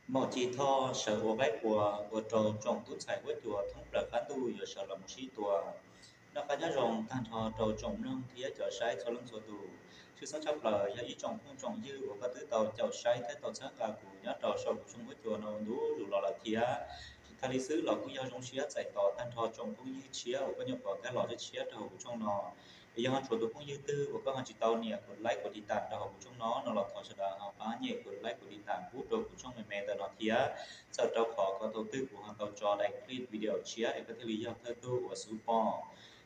Maum Ci Thoj sawv ua qaib qua ua rau tsoom tub ntxhais huab cua thoob plaws qab ntuj yuav sawv los mus sib tua. Noj qab nyob zoo tag nrho rau tsoom mloog thiab cov saib txhua leej txhua tus. Tshwj xeeb tshaj plaws yog ib tsoom phooj tsoom ywg uas koj twb tau caum saib thiab tau txhawb nqa kuv nyob rau saum kuv tshooj huab cua no ua ntu zus los lawm thiab. Tsis tas li xwb los kuj yog zoo siab txais tos tag nrho tsoom phooj ywg tshiab uas koj nyuam qhuav nkag los tshiab rau hauv kuv tshooj no. Es yog tshuav tus phooj ywg twg uas koj ho tsis tau nias kuv like kuv tiv tam rau hauv kuv tshooj no no los thov sawv daws ho pab nias kuv like kuv tiv tam pub rau kuv tshooj me me ntawm no thiab, txhawm rau qhov kom thaum twg kuv ho tau tso daim clip video tshiab es koj thiaj li yog thawj tug uas xub pom.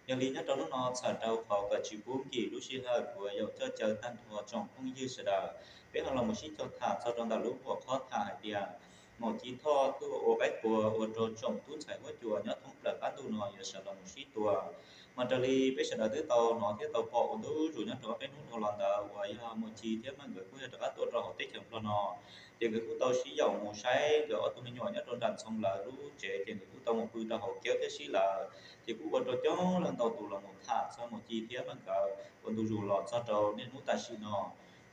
Yog li nyob rau hnub no txhawm rau qhov kom tsis pub nkim lub sij hawm kuv yaum coj caw tag nrho tsoom phooj ywg sawv daws, peb ho los mus sib cog tham txog rau ntawm lub npuam qhov tham hais tias Maum Ci Thoj tuaj ua qaib qua ua rau tsoom tub ntxhais huab cua nyob thoob plaws qab ntuj no yuav sawv los mus sib tua. Mas raws li peb sawv daws twb tau hnov thiab tau pom ua ntu zus nyob rau ob peb hnub dhau los ntawd uas yog Maum Ci thiab Meej nkawd kuj yog rov qab tuaj rau hauv teb chaws Nplog no, ces nkawd kuj tau sib yaum mus saib nkawd ob tug me nyuam nyob rau nram Ntxhoo lawv lub tsev, ces nkawd kuj tau mus pw rau hauv kiab thiab sib lawm. Ces kuj ua rau coob leej ntau tus los mus tham txog Maum Ci thiab Meej nkawd ua ntu zus los txog rau niaj hnub tam sim no.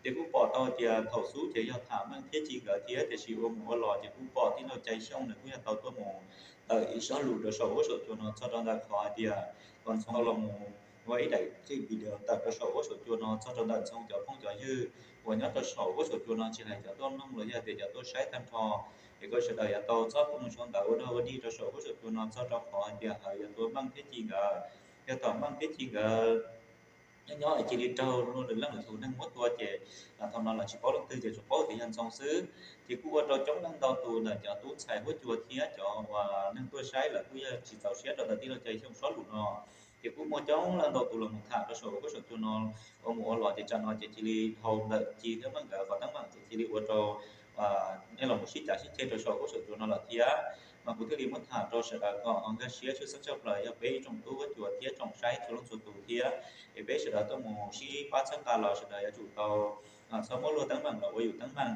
Ces kuj pom tau tias thaum xub ces yog tham Meej thiab Ci nkawd thiab, tiam sis ua mus ua los ces kuj pom tij laug Cai Xyooj nws kuj yog tau tuaj mus tawm ib sob lus rau saum huab saum cua no txog rau ntawm qhov hais tias kom Ntxhoo los mus ua ib daim clip video tawm rau saum huab saum cua no txog rau ntawm Ntxhoo cov phooj cov ywg uas nyob rau saum huab saum cua no, tsis hais cov tuaj mloog los yog tias cov tuaj saib tag nrho, es kom sawv daws yuav tau txhob poob mus sau ntawv ua dog ua dig rau saum huab saum cua no txog rau qhov hais tias hawv yuav tua Meej thiab Ci nkawd. Yog thaum Meej thiab Ci nkawd nyob nyob es cia li raug luag lwm leej lwm tus neeg muab tua ces thaum no lawv tsis paub leej twg ces tsuas paub tias yog Ntxhoo xwb. Ces kuj ua rau coob leej ntau tus ntawm cov tub ntxhais huab cua thiab cov uas neeg tuaj saib lawv kuj yog tsis txaus siab rau ntawm tij laug Cai Xyooj sob lus no. Ces kuj muaj coob leej ntau tus los mus tham rau saum huab saum cua no. Ua mus ua los ces tsam no ces cia li dhau ntawm Ci thiab Meej nkawd qhov teeb meem ces cia li ua rau nej los mus sib cav sib ceg rau saum huab saum cua no lawm thiab. Mas kuv thiaj li muab tham rau sawv daws kom ho nkag siab, tshwj xeeb tshaj plaws yog peb ib tsoom tub huab cua thiab tsoom saib txhua leej txhua tus thiab, es peb sawv daws tuaj mus sib pab txhawb nqa los sawv daws yuav tsum tau txhob muab luag teeb meem los ua yus teeb meem,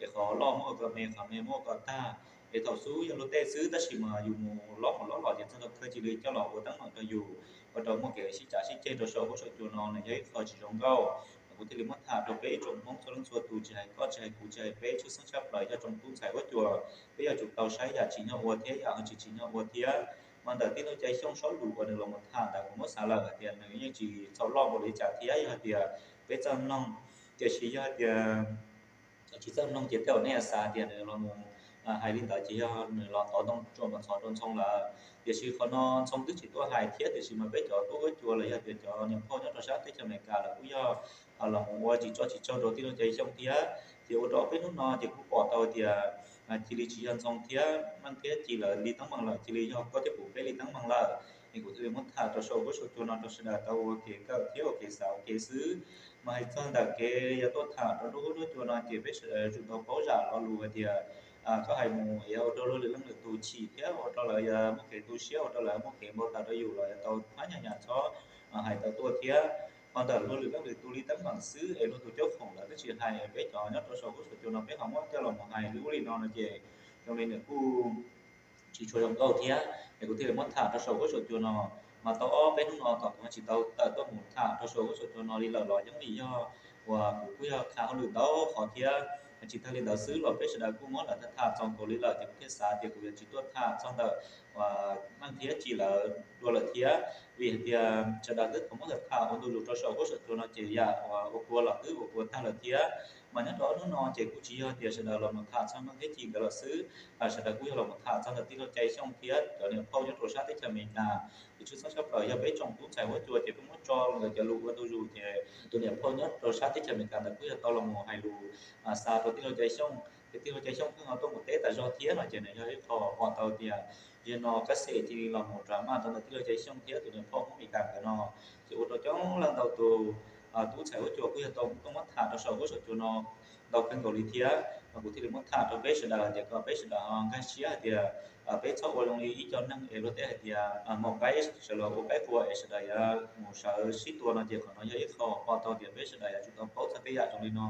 es qhov loj muab ua kom me, qhov me muab ua kom tag. Es thaum xub yog luag tej xwb tab sis mas yus mus lob mus lob los ces txog thaum kawg cia li coj los ua teeb meem rau yus, ua rau muaj kev sib cav sib ceg rau saum huab saum cua no nws yog ib qho tsis zoo nkauj. Kuv thiaj li muab tham rau peb ib tsoom Hmoob txhua leej txhua tus, tsis hais koj tsis hais kuv tsis hais peb, tshwj xeeb tshaj plaws yog tsoom tub ntxhais huab cua, peb yuav tsum tau saib yam tsim nyog ua thiab yam tsis tsim nyog ua thiab. Mas ntawm tij laug Cai Xyooj sob lus uas nws los mus tham ntawd kuv muab xav lawm hais tias nws yeej tsis txhaum loj npaum li cas thiab, yog hais tias peb txawj mloog, tiam sis yog hais tias tsis txawj mloog ces tej zaum nej xav tias nws los mus hais li ntawd ces yog nws los tov ntoo tsuam mus txhov rau Ntxhoo lawm. Tiam sis qhov no Ntxhoo twb tsis tuaj hais thiab, tiam sis mas peb cov tub huab cua los yog tias cov niam phauj nyob rau sab teb chaws Amelikas lawv kuj yog los mus ua tsis tso tsis tsaug rau tij laug Cai Xyooj thiab. Ces ua rau ob peb hnub no ces kuj pom tau tias cia li tsis yog Ntxhoo thiab Meej thiab Ci lawv li teeb meem lawm, cia li yog koj thiab kuv peb li teeb meem lawm. Es kuv thiaj li muab tham rau saum huab saum cua no rau sawv daws tau ua kev kawm thiab ua kev xav ua kev xwb. Mas hais txog ntawm kev yuav tuaj tham rau nruab huab nruab cua no ces peb sawv daws yuav tsum tau paub zam lo lus hais tias koj hais mus yuav ua rau luag lwm leej lwm tus chim thiab ua rau lawv yuav muaj kev tu siab, ua rau lawv muaj kev npau taws rau yus los yuav tau thab nyam nyam txhob hais tawm tuaj thiab. Ho ntawm luag lwm leej lwm tus li teeb meem xwb es luag tus caub khoom lawv twb tsis hais, peb cov nyob rau saum huab saum cua no peb ho muab coj los mus hais li ub li no no ces zoo li nws kuj tsis tshua zoo nkauj thiab. Es kuv thiaj li muab tham rau saum huab saum cua no. Mas tau ob peb hnub no kom kuv tsis tau tawm tuaj mus tham rau saum huab saum cua no li lawm los yeej vim yog uas kuv kuj yog qha hauj lwm ntau qhov thiab. Tsis tag li ntawd xwb los peb sawv daws kuj muab lawv tham txog nkaus li lawm ces kuv thiaj xav tias kuv yuav tsis tuaj tham txog ntawm Meej thiab Ci lawv dua lawm thiab. Vim hais tias sawv daws twb tau muab tham ua ntu zus rau saum huab saum cua no ces yam uas ua kua los twb ua kua tag lawm thiab. Mas nyob rau ob hnub no ces kuj tsis yog tias sawv daws los mus tham txog Meej thiab Ci nkawd lawm xwb, sawv daws kuj yog los mus tham txog ntawm tij laug Cai Xyooj thiab cov niam phauj nyob rau sab teb chaws Amelikas. Ces tshwj xeeb tshaj plaws yog peb tsoom tub ntxhais huab cua ces peb muab tso nkawd cov lus ua ntu zus ces tus niam phauj nyob rau sab teb chaws Amelikas ntawd kuj yog tau los mus hais lus xa rau tij laug Cai Xyooj. Ces tij laug Cai Xyooj kuj ho tuaj mus teb tas zog thiab no ces nws yog ib qho pom tau tias zaum no kab xes cia li los mus drama rau ntawm tij laug Cai Xyooj thiab tus niam phauj Hmoob Amelikas nkawd no. Ces ua rau coob leej ntau tus tub ntxhais huab cua kuj yog tau tuaj muab tham rau saum huab saum cua no ntau kawg nkaus li thiab. Mas kuv thiaj li muab tham rau peb sawv daws tias kom peb sawv daws ho nkag siab hais tias peb txhob ua zoo li ib co neeg es luag tej hais tias maum qaib sawv los ua qaib qua es sawv daws yuav mus sawv sib tua no ces qhov no yog ib qho pom tau tias peb sawv daws yuav tsum tau paub txog tej yam zoo li no.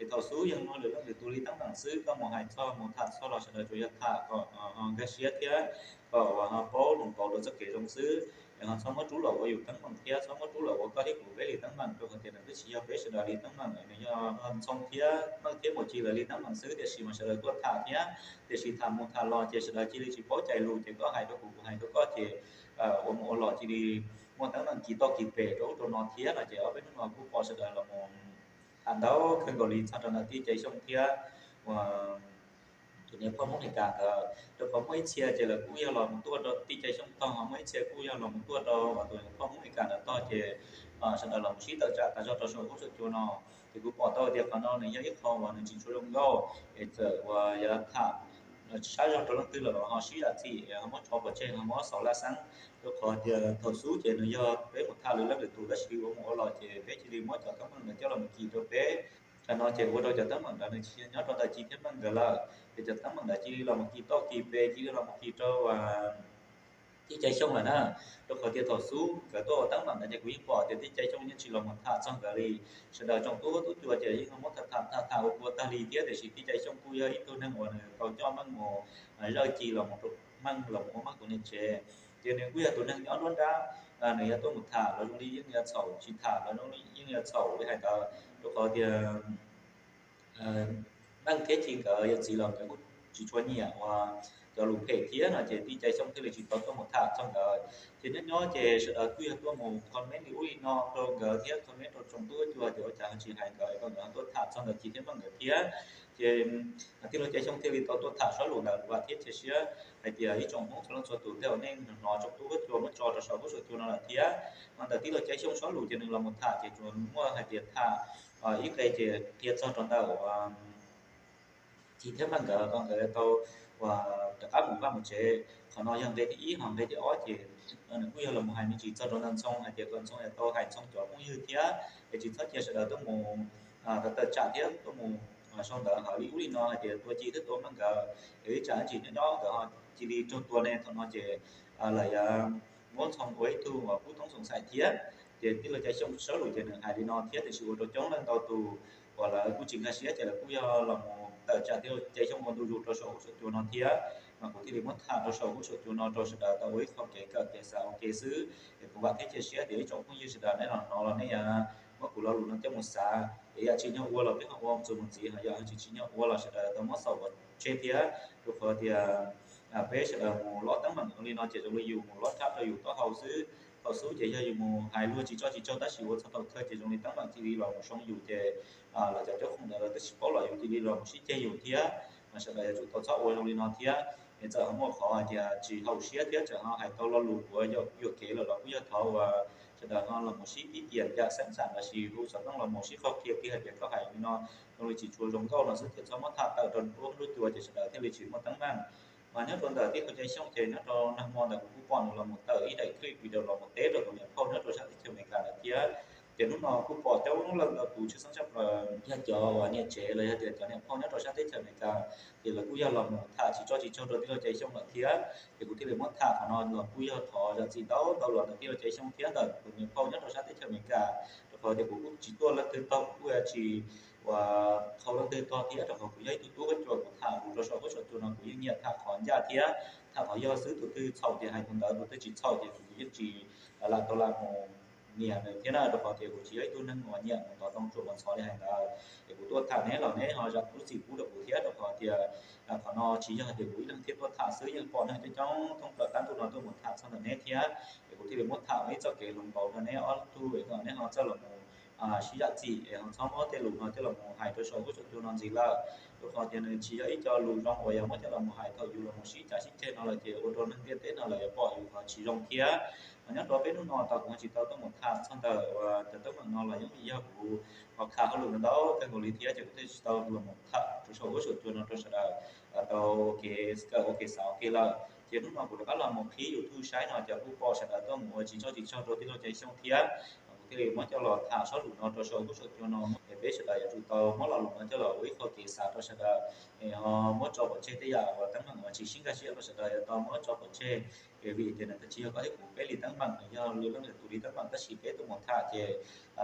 Es thaum xub yog luag lwm leej lwm tus li teeb meem xwb, koj mus hais txog mus tham txog los sawv daws tsuas yog tham kom ho nkag siab thiab kom uas ho paub lus pauv rau txoj kev zoo xwb. es ho txhob muab rub los ua yus teeb meem thiab txhob muab rub los ua koj thiab kuv peb li teeb meem, rau qhov tias nws twb tsis yog peb sawv daws li teeb meem, nws yog Ntxhoo thiab Meej thiab Muas Tsis lawv li teeb meem xwb, tiam sis mas sawv daws tuaj tham thiab, tiam sis tham mus tham los ces sawv daws cia li tsis paub cais lus, ces koj hais rau kuv, kuv hais rau koj, ces ua mus ua los cia li muaj teeb meem kis toj kis pes rau ub rau no thiab no, ces ob peb hnub no kuj pom sawv daws los mus tham ntau kawg nkaus li txog rau ntawm Tij Cai Xyooj thiab ua tus niam phauj Hmoob Amelikas ntawd, rau qhov muaj ib txhia ces lawv kuj yog los mus tuaj rau Tij Cai Xyooj tog, ho muaj ib txhia kuj yog los mus tuaj rau tus niam phauj Hmoob Amelikas ntawd tog, ces sawv daws los mus sib tawm tsam tas zog rau saum huab saum cua no. Ces kuv pom tau tias qhov no nws yog ib qho uas nws tsis tshua zoo nkauj, es txawm uas yav tham sab zog rau leej twg los ho sib zam txim, ho muab tso pov tseg, ho muab xaus laj xeeb, rau qhov tias thaum xub ces nws yog peb mus tham lwm leej lwm tus, tab sis ua mus ua los ces peb cia li muab cov teeb meem ntawd coj los mus kis rau peb. Tam no ces ua rau cov teeb meem ntawd nws tsis nyob rau ntawm Ci thiab Meej nkawd lawm, ces cov teeb meem ntawd cia li los mus kis toj kis pes, cia li los mus kis rau Tij Cai Xyooj lawm na, rau qhov tias thaum xub nkawd tuaj ua teeb meem ntawd ces kuv yeej pom tias Tij Cai Xyooj yeej tsis los mus tham txog nkawd li. Sawv daws tsoom tub huab tub cua ces yeej muab tham tham tham tham ua pua tag li thiab, tiam sis Tij Cai Xyooj kuj yog ib tug neeg uas nws tau coj Meej mus, zawj Ci los mus, Meej los mus ua Meej tus niam tsev, ces nws kuj yog tus neeg nyob nruab nrab, nws yuav tuaj mus tham los zoo li yeej yuav txhaum, tsis tham los zoo li yeej yuav txhaum li hais ntawd, rau qhov tias Meej thiab Ci nkawd yawm txiv los nkawd kuj tsis tshua nyiam ua cov lus phem thiab no, ces Tij Cai Xyooj thiaj li tsis tau tuaj mus tham txog nkawd. Ces nyob nyob ces sawv daws kuj yog tuaj mus comment li ub li no rau nkawd thiab comment rau tsoom tub huab cua, ces ua cas ho tsis hais nkawd, kom nkawd ho tuaj tham txog ntawm Ci thiab Meej nkawd thiab. Ces tij laug Cai Xyooj thiaj li tau tuaj tham sob lus ntawd, vam thiab cia siab hais tias ib tsoom Hmoob txhua leej txhua tus tej uas nej hnov tsoom tub huab cua muab tso rau saum huab saum cua no lawm thiab. Mas ntawm tij laug Cai Xyooj sob lus ces nws los mus tham ces tsuas muaj hais tias tham ib nqe ces qhia txog rau ntawm Ci thiab Meej nkawd kom nkawd tau uas rov qab mus vaj mus tsev. Qhov no yog nqe thib ib. Ho nqe thib ob ces nws kuj yog los mus hais me ntsis txog rau ntawm Ntxhoo hais tias kom Ntxhoo yuav tau hais Ntxhoo cov phooj ywg thiab, es tsis txhob cia sawv daws tuaj mus tawm tsam thiab tuaj mus sau ntawv hauv li ub li no hais tias tua Ci thiab tua Meej nkawd, es ib tsam ib ntsis nyob nyob nkawd ho cia li raug tua ne. Thaum no ces lawv yuav muab Ntxhoo ua ib tug uas kub toob xoom xaim thiab. Ces tij laug Cai Xyooj sob lus ces nws hais li no thiab, tiam sis ua rau coob leej ntau tus uas lawv kuj tsis nkag siab ces lawv kuj yog los mus tawm tsam tij laug Cai Xyooj ua ntu zus rau saum huab saum cua no thiab. Mas kuv thiaj li muab tham rau saum huab saum cua no rau sawv daws tau ua ib qho kev kawm kev xav ua ke xwb. Es kuv vam thiab cia siab tias ib tsoom phooj ywg sawv daws nej los hnov los nej yuav muab kuv lo lus no coj mus xav, es yam tsis nyog ua los peb ho ua txuas mus ntxiv, ho yam tsis tsis nyog ua los sawv daws tau muab xaus pov tseg thiab. Rau qhov tias peb sawv daws mus lob teeb meem li no ces zoo li yus mus lob rhab rau yus taub hau xwb. Thaum xub ces yog yus mus hais luag tsis tso tsis tsog, tab sis ua txog thaum kawg ces zoo li teeb meem cia li los mus zoo yus ces lawv cov cob khoom ntawd lawv twb tsis paub los yus cia li los mus sib ceg yus thiab. Mas sawv daws yuav tsum tau txhob ua zoo li no thiab. Es txawm ho muaj qhov hais tias tsis haum siab thiab txawm ho hais tau lo lus uas yuam kev lawm los kuj yog thov uas sawv daws ho los mus sib pib tias yam xeeb xam los sis hu xov tooj los mus sib qhov qhia kiag hais tias koj hais li no zoo li tsis tshua zoo nkauj no xwb, ces txhob muab tham tawm rau nruab huab nruab cua ces sawv daws thiaj li tsis muaj teeb meem. Mas nyob rau ntawm tij laug Cai Xyooj ces nyob rau nag hmo ntawd kuv kuj pom nws los mus tawm ib daim clip video los mus teb rau tus niam phauj nyob rau sab teb chaws Amelikas ntawd thiab. Ces hnub no kuj pom coob leej ntau tus tshwj xeeb tshaj plaws yog cov uas niam tsev los yog tias cov niam phauj nyob rau sab teb chaws Amelikas, ces lawv kuj yog los mus tham tsis tso tsis tsog rau tij laug Cai Xyooj lawm thiab. Ces kuv thiaj li muab tham qhov no los kuj yog thov zam txim ntau ntau los ntawm tij laug Cai Xyooj thiab ntawm tus niam phauj nyob rau sab teb chaws Amelikas, rau qhov tias kuv kuj tsis tuaj leej twg tog, kuj tsis uas qhau leej twg tog thiab, rau qhov kuv yog ib tug tub huab cua, kuv tham lus rau saum huab saum cua no kuv yeej nyiam tham qhov ncaj thiab tham qhov yog xwb. Tus twg txhaum ces hais tus ntawd, tus twg tsis txhaum ces kuv yeej tsis lam tau lam mus nias nws thiab na, rau qhov tias kuv tsis yog ib tug neeg uas nyiam mus ntov ntoo tsuam mus ntxhov li hais ntawd. Es kuv tuaj tham neb los neb ho zam lub txim pub rau kuv thiab, rau qhov tias qhov no tsis yog tias kuv ib leeg thiaj tuaj tham xwb, yeej pom neeg coob coob thoob plaws qab ntuj no tuaj mus tham txog ntawm neb thiab. Es kuv thiaj li muab tham ua ib txoj kev hloov pauv rau neb ob tug es kom neb ho txawj los mus sib zam txim es ho txhob muab tej lus no coj los mus hais rau saum huab saum cua no ntxiv lawm, rau qhov tias nws tsis yog ib co lus zoo uas yog muab coj los mus hais thaum yus los mus sib cav sib ceg no lawm ces ua rau neeg ntiaj teb no lawv yuav pom yus qhov tsis zoo thiab. Mas nyob rau peb hnub no tau kuv tsis tau tuaj mus tham txog ntawm uas cov teeb meem no los yeej yog kuv ho kha hauj lwm ntau ntau kawg nkaus li thiab ces kuv thiaj tsis tau los mus tham rau saum huab saum cua no rau sawv daws tau kev kawm ua kev xav ua ke lawm. Ces hnub no kuv rov qab los mus qhib YouTube saib no ces kuj pom sawv daws tuaj mus ua tsis tso tsis tsog rau tij laug Cai Xyooj thiab. Kuv thiaj li muab coj los tham sob lus no rau saum huab saum cua no es peb sawv daws yuav tsum tau muab lo lus no coj los ua ib qho kev xav rau sawv daws es ho muab tso pov tseg tej yam uas teeb meem uas tsis sib nkag siab los sawv daws yuav tau muab tso pov tseg. Es vim tias nws twb tsis yog koj thiab kuv peb li teeb meem, nws yog lwm leej lwm tus li teeb meem, tab sis peb tuaj mus tham ces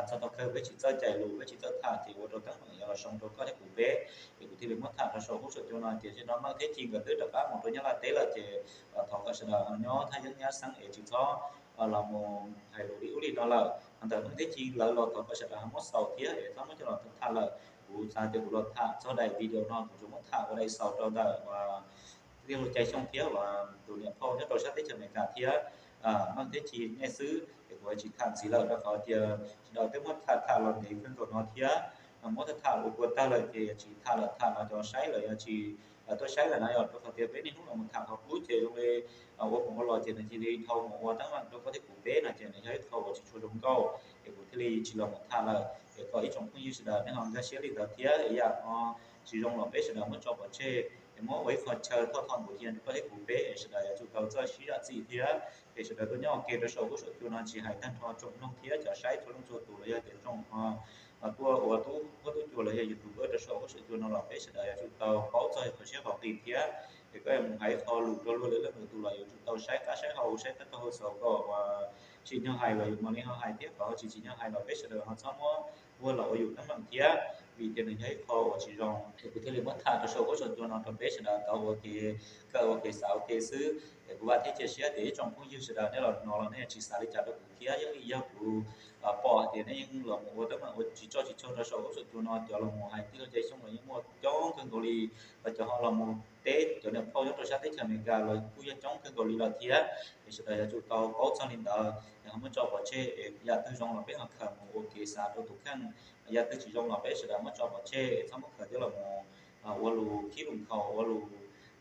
txog thaum kawg peb tsis txawj cais lus, peb tsis txawj tham ces ua rau teeb meem yuav los zoo rau koj thiab kuv peb. Es kuv thiaj li muab tham rau saum huab saum cua no ces zaum no Meej thiab Ci nkawd twb rov qab mus rau Nyab Laj teb lawm ces thov kom sawv daws nyob thaj yeeb nyab xeeb es tsis txhob los mus hais lus li ub li no lawm. Ho ntawm Meej thiab Ci lawv los thov kom sawv daws ho muab xaus thiab es txhob muab coj los tham lawm. Kuv xav tias kuv los tham txog daim video no kuv tsuas muab tham ua daim xaus rau ntawm uas tij laug Cai Xyooj thiab uas tus niam phauj nyob rau sab teb chaws Amelikas thiab Meej thiab Ci nej xwb es kuv tsis tham ntxiv lawm rau qhov tias sawv daws twb muab tham tham los ntev kawg nkaus no thiab muab tham tham ua puas tag lawm ces tsis tham lawm, tham no cov saib lawm yog tsis tuaj saib lawm na yog rau qhov tias peb niaj hnub los mus tham qhov qub ces zoo li ua mus ua los ces nws cia li dhau mus ua teeb meem rau koj thiab kuv peb no ces nws yog ib qho uas tsis tshua zoo nkauj es kuv thiaj li tsis los mus tham lawm. Es kom ib tsoom phooj ywg sawv daws nej ho nkag siab li ntawd thiab es yam no tsis zoo los peb sawv daws muab tso pov tseg es muab ua ib qho chaw thoj thom npaum cia rau koj thiab kuv peb es sawv daws yuav tsum tau txawj sib zam txim thiab es sawv daws tuaj nyob ua ke rau saum huab saum cua no tsis hais tag nrho tsoom mloog thiab cov saib txhua leej txhua tus los yog tias tsoom ho tuaj ua tub huab tub cua los yog YouTuber rau saum huab saum cua no los peb sawv daws yuav tsum tau paub txog qhov siab qhov qis thiab es koj yuav mus hais qho lus rau luag lwm leej lwm tus los yuav tsum tau saib qab saib hau saib tab taug hau xaus kom uas tsim nyog hais los yus mam li ho hais thiab kom tsis tsim nyog hais los peb sawv daws ho txhob muab ua los ua yus teeb meem thiab vim tias nws yog ib qho uas tsis zoo es kuv thiaj li muab tham rau saum huab saum cua no rau peb sawv daws tau ua kev kawm ua kev xav ua ke xwb. Es kuv vam thiab cia siab tias ib tsoom phooj ywg sawv daws nej los hnov los nej tsis xav li cas rau kuv thiab yeej li yog kuv pom hais tias nej yeej los mus ua teeb meem ua tsis tso tsis tseg rau saum huab saum cua no cov los mus hais tij laug Cai Xyooj los yeej muaj coob kawg nkaus li los cov ho los mus teb cov niam phauj nyob rau sab teb chaws Amelikas los kuj yog coob kawg nkaus li lawm thiab es sawv daws yuav tsum tau paub txog li ntawd es ho muab tso pov tseg es yam twg zoo los peb ho khaws mus ua kev xav rau tus kheej, yam twg tsis zoo los peb sawv daws muab tso pov tseg es txhob muab khaws coj los mus ua lus khib lus nkhaus ua lus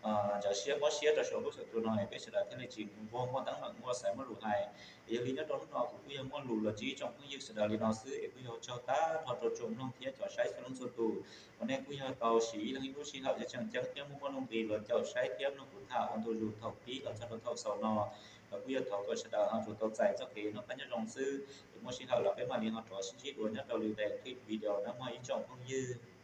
ntxhov siab mob siab rau saum huab saum cua no es peb sawv daws thiaj li tsis nquag muaj teeb meem muaj xaiv muaj lus hais. Es yog li nyob rau hnub no kuv kuj yog muaj lus los ntsib tsoom phooj ywg sawv daws li no xwb es kuj yog ua tsaug tag nrho rau tsoom mloog thiab cov saib txhua leej txhua tus uas nej kuj yog tau siv ib leeg ib lub sij hawm tseem ceeb thiab muaj muaj nuj nqis los caum saib thiab mloog kuv tham ua ntu zus thaum pib los txog rau thaum xaus no los kuj yog thov kom sawv daws ho tsuas tau txais txoj kev noj qab nyob zoo xwb es muaj sij hawm los peb mam li ho rov sib ntsib dua nyob rau lwm daim clip video nawb mog ib tsoom phooj ywg.